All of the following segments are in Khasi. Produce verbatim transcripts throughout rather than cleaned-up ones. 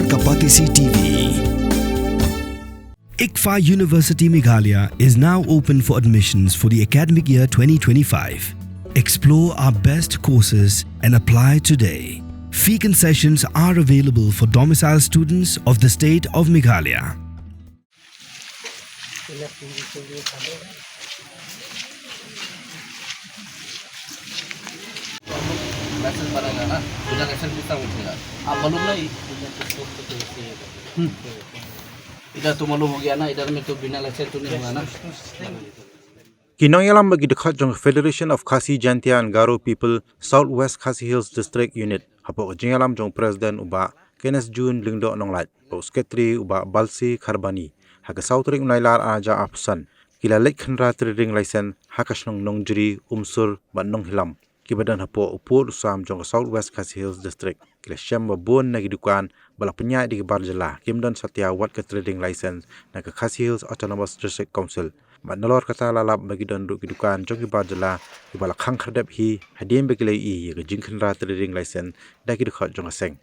Kapatisi T V. ICFAI University Meghalaya is now open for admissions for the academic year twenty twenty-five. Explore our best courses and apply today. Fee concessions are available for domicile students of the state of Meghalaya. License banana na, bina license bisa mungkin. Apa belum lagi? Hmm. Ida tu malu ho gaya na, ida mein tu bina license tu nahi hua na. Ki nongïalam bad ki dkhot jong Federation of Khasi Jaintia and Garo People South West Khasi Hills District Unit, hapoh ka jingïalam jong u President u Bah Kenneth June Lyngdoh Nonglait bad u Secretary u Bah Balsi Kharbani, ha ka saw tarik u Nailar ar hajar arphew san, ki la leit khynra trading license ha ka shnong Nongjri, Umsur bad Nonghilam, kiba don hapoh u pud u sam jong ka South West Khasi Hills District. Ki la shem ba bun na ki dukan ba la pynïaid da ki bar jylla kim don satia wat ka trading license na ka Khasi Hills Autonomous District Council. Bad nalor kata la lap ba ki don ruh ki dukan jong ki bar jylla kiba la khang khyrdep hi, hadien ba ki la ïohi ïa ka jingkhynra trading license da ki dkhot jong ka seng.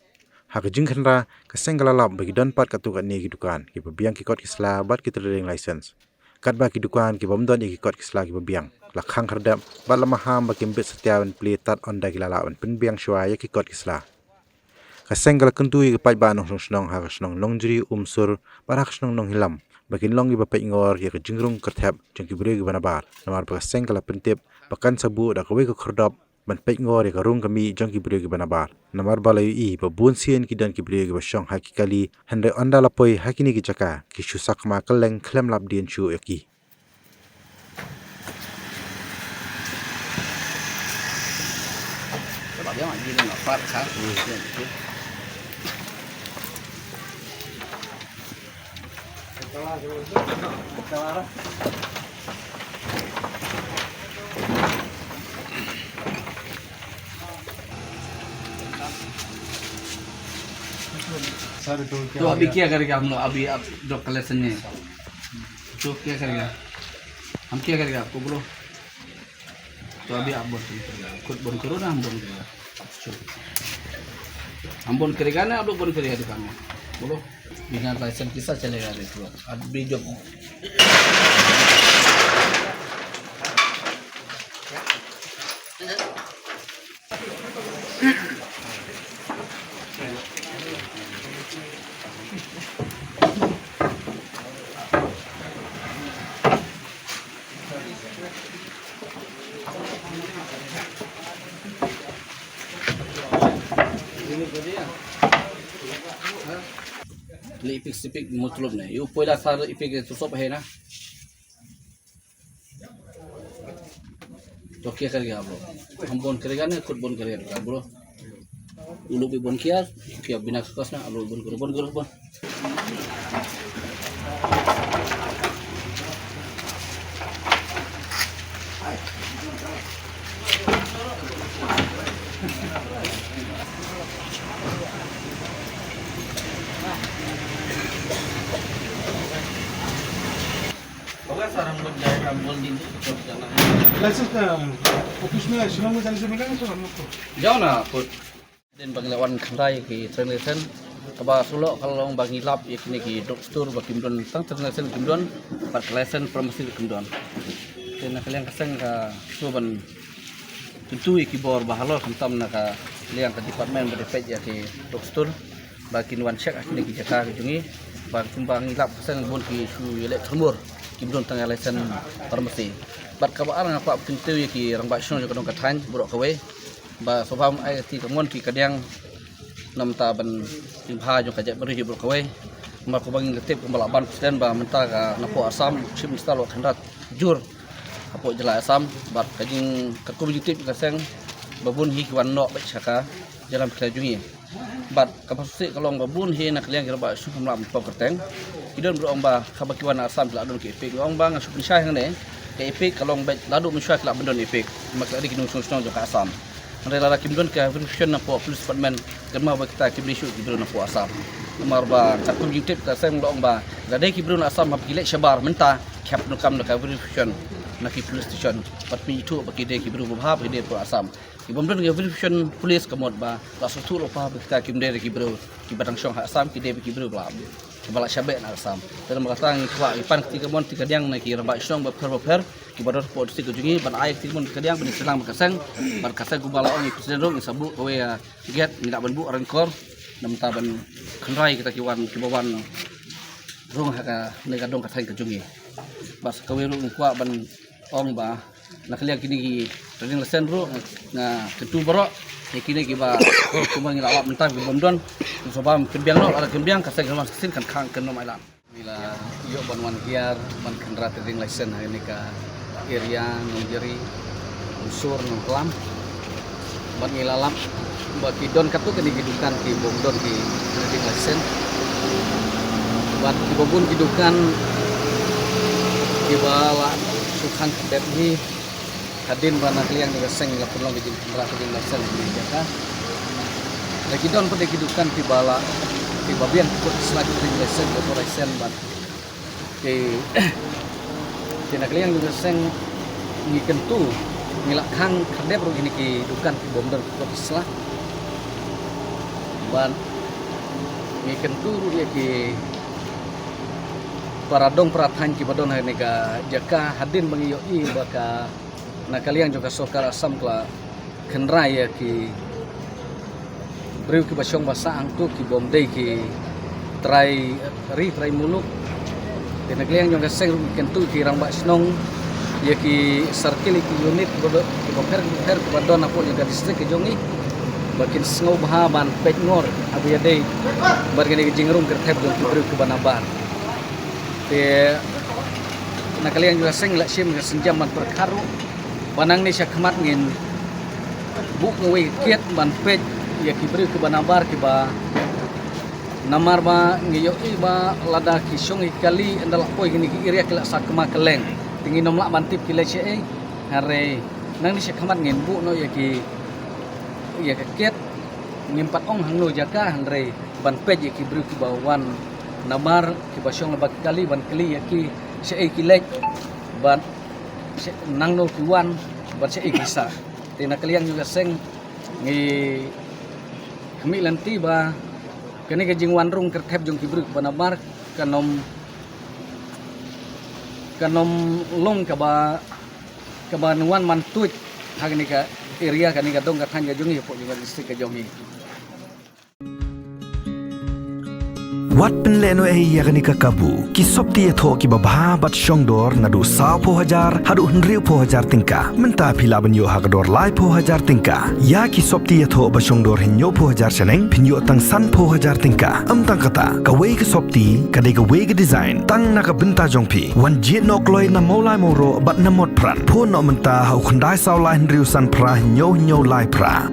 Ha ka jingkhynra, ka seng ka la lap ba ki don pat katto katne ki dukan kiba biang ki kot ki sla bad ki trading license. Katba ki dukan ki bym don ïa ki kot ki sla kiba biang la khang khyrdep bad la maham ba kim bit satia ban plie tad ynda ki la lah ban pynbiang shuwa ïa ki kot ki sla. Ka seng ka la kyntu ïa ki paidbah nongshong shnong ha ka shnong Nongjri, Umsur bad ha ka shnong Nonghilam ba kin long kiba peit ngor ïa ka jingrung kyrthep jong ki briew kiba nabar, namar ba ka seng ka la pyntip ba kan sa buh da kawei ka khyrdop ban peit ngor ïa ka rung ka mih jong ki briew kiba nabar. Namar ba la ïohi ba bun sien ki don ki briew kiba shong ha ki kali, hynrei ynda la poi ha kine ki jaka ki shu sakma kylleng khlem lap dien shuh ïa ki. तो अभी क्या करेगा हम लोग? अभी आप जो कलेक्शन नहीं है, तो क्या करेगा? हम क्या करेगा आपको बोलो? तो अभी आप बंद करो, खुद बंद करो ना, हम बंद करेगा। हम बंद करेगा ना, आप लोग बंद करेगा दुकान में? बोलो, बिना लाइसेंस कैसा चलेगा रेस्टोरेंट? अभी जो Epic Epic मतलब नहीं, ये पहला साल Epic है तो सब है ना। तो क्या करेगा आप लोग? हम बंद करेगा ना, खुद बंद करेगा दुकान, बोलो। वो लोग भी बंद किया, क्या बिना कसम ना, आप लोग बंद करो, बंद करो, बंद। होगा सर, हम लोग जाएगा, हम बोल देंगे, कब जाना है। लाइसेंस का ऑफिस में, शिलोंग में जाने से मिलेगा सर हम लोग को? जाओ ना आप खुद। Dien ba ngi la wan khyndai ki trading license, kaba shu long ka long ba ngi lap ïa kine ki drug store ba kim don tang trading license kim don, bad ka license pharmacy ruh kim don. Te na ka liang ka seng ka shu ban kyntu ïa ki bor ba halor khamtam na ka liang ka department ba dei peit ïa ki drug store ba kin wan check ha kine ki jaka ki jong ngi, ba kumba ngi lap ka seng bun ki shu ïaleh thurmur kim don tang ïa license pharmacy. Bad kaba ar nga kwah kyntu ïa ki rangbah shnong jong ka dong ka thaiñ baroh kawei, ba sngewbha ai kti kamon ki kadiang na bynta ban pynbha jong ka jaitbynriew jong baroh kawei. Namar kumba ngi la tip kumba la ban president ba mynta ka napoh Assam Chief Minister la khynra jur hapoh jylla Assam, bad ka jing, katkum jingtip ka seng ba bun hi ki wan noh beit sha ka jylla Meghalaya jong ngi. Bad kaba shisha ka long ba bun hi na ka liang ki rangbah shnong kam lah ban pom kyrteng. Ki don baroh ong ba haba ki wan na Assam ki la don ki Epic, ong ba nga shu pynshai hangne, ka Epic ka long beit la duh mynshuwa ki lah ban don Epic, namar ki la dei ki nongshong shnong jong ka Assam. Hynrei lada kim don ka verification na poh police department, kynmaw ba kita kim dei shuh ki briew na poh Assam. Namar ba katkum jingtip ka seng la ong ba lada dei ki briew na Assam haba ki leit shabar mynta ki hap pyndonkam da ka verification. na ki police station. Bad pynithuh ba ki dei ki briew babha, ba ki dei pura Assam. Ki bym don ki verification police ka mut ba la sngewthuh lypa ba kita kim dei ki briew kiba dang shong ha Assam, ki dei ki briew ba la, kiba la shah beh na Assam. Te namar kata ngi kwah ki pan kti kamon kti kadiang na ki rangbah shnong bapher bapher kiba don hapoh district ka jong ngi ban ai kti kamon kti kadiang ban ïa sdang bad ka seng, bad ka seng kumba la ong i president ruh, ngi sa buh kawei ka gate, ngi lah ban buh ryngkor na bynta ban kynroi kita ki wan, kiba wan rung ha kane ka dong ka thaiñ ka jong ngi. Bad sa kawei ruh ngi kwah ban ong ba na ka liang kine ki trading license ruh nga kyntu baroh ïa kine kiba kumba ngi la lap mynta ki bym don, kumba kynbiang noh, lada kynbiang ka seng ka wan shisien kan khang kan nym ailad. Ngi la ïoh ban wan hiar ban khynra trading license ha kane ka area Nongjri, Umsur, Nongklam. Bad ngi la lap ba ki don katto katne ki dukan ki bym don ki trading license. Bad kiba bun ki dukan kiba la shu khang ka dep hi hadien ba na ka liang jong ka seng la pynlong ka jingkhynra trading license ha kane ka jaka. Lada ki don pat de ki dukan kiba la, kiba biang ki kot ki sla ki trading license, ki trading license bad Te, te na ka liang jong ka seng ngi kyntu, ngi la khang kdep ruh kine ki dukan ki bym don ki kot ki sla. Bad ngi kyntu ruh ïa ki para dong para thaiñ kiba don ha kane ka jaka hadien ba ngi ïohi ba ka na ka liang jong ka sorkar Assam ka la khynra ïa ki briew kiba shong ba sah hangto ki bym dei ki trai ri trai muluk. Te na ka liang jong ka seng ruh ngi kyntu ki rangbah shnong, ïa ki circle, ïa ki unit kiba don, kiba pher kiba pher kiba don hapoh jong ka district ka jong ngi ba kin sngewbha ban peit ngor haba ïadei bad kane ka jingrung kyrthep jong ki briew kiba nabar. Te na ka liang jong ka seng la shim ka sienjam ban pyrkhat ruh ba nangne shakhmat ngin buh kawei ka kiad ban peit ïa ki briew kiba nabar kiba, namar ba ngi ïohi ba lada ki shong ki kali ynda la poi kine ki area ki la sakma kylleng. Te ngin ym lah ban tip ki leit shaei. Hynrei nangne shakhmat ngin buh noh ïa ki, ïa ka kiad, ngim pat ong hangno jaka hynrei ban peit ïa ki briew kiba wan nabar kiba shong lyngba ki kali ban kylli ïa ki shaei ki leit bad sha-, nangno ki wan bad shaei ki sah. Te na ka liang jong ka seng ngi khmih lynti ba kane ka jingwan rung kyrthep jong ki briew kiba nabar kan ym, kan ym long kaba, kaba wan man tuid ha kane ka area, kane ka dong ka thaiñ ka jong ngi hapoh jong ka district ka jong ngi. Wat pynlehnohei ïa kane ka kabu. Ki sopti ïathoh kiba bha bad shongdor naduh sawphew hajar haduh hynriewphew hajar tyngka. Mynta phi lah ban ïoh ha ka dor laiphew hajar tyngka. Ïa ki sopti ïathoh ba shongdor hynñiewphew hajar shaneng phin ïoh tang sanphew hajar tyngka. Ym tang kata, kawei ka sopti ka dei kawei ka design tang na ka bynta jong phi. Wan jied noh kloi na Mawlai Mawroh bad na Motphran. Phone noh mynta ha u khyndai saw lai hynriew san phra hynñiew hynñiew lai phra.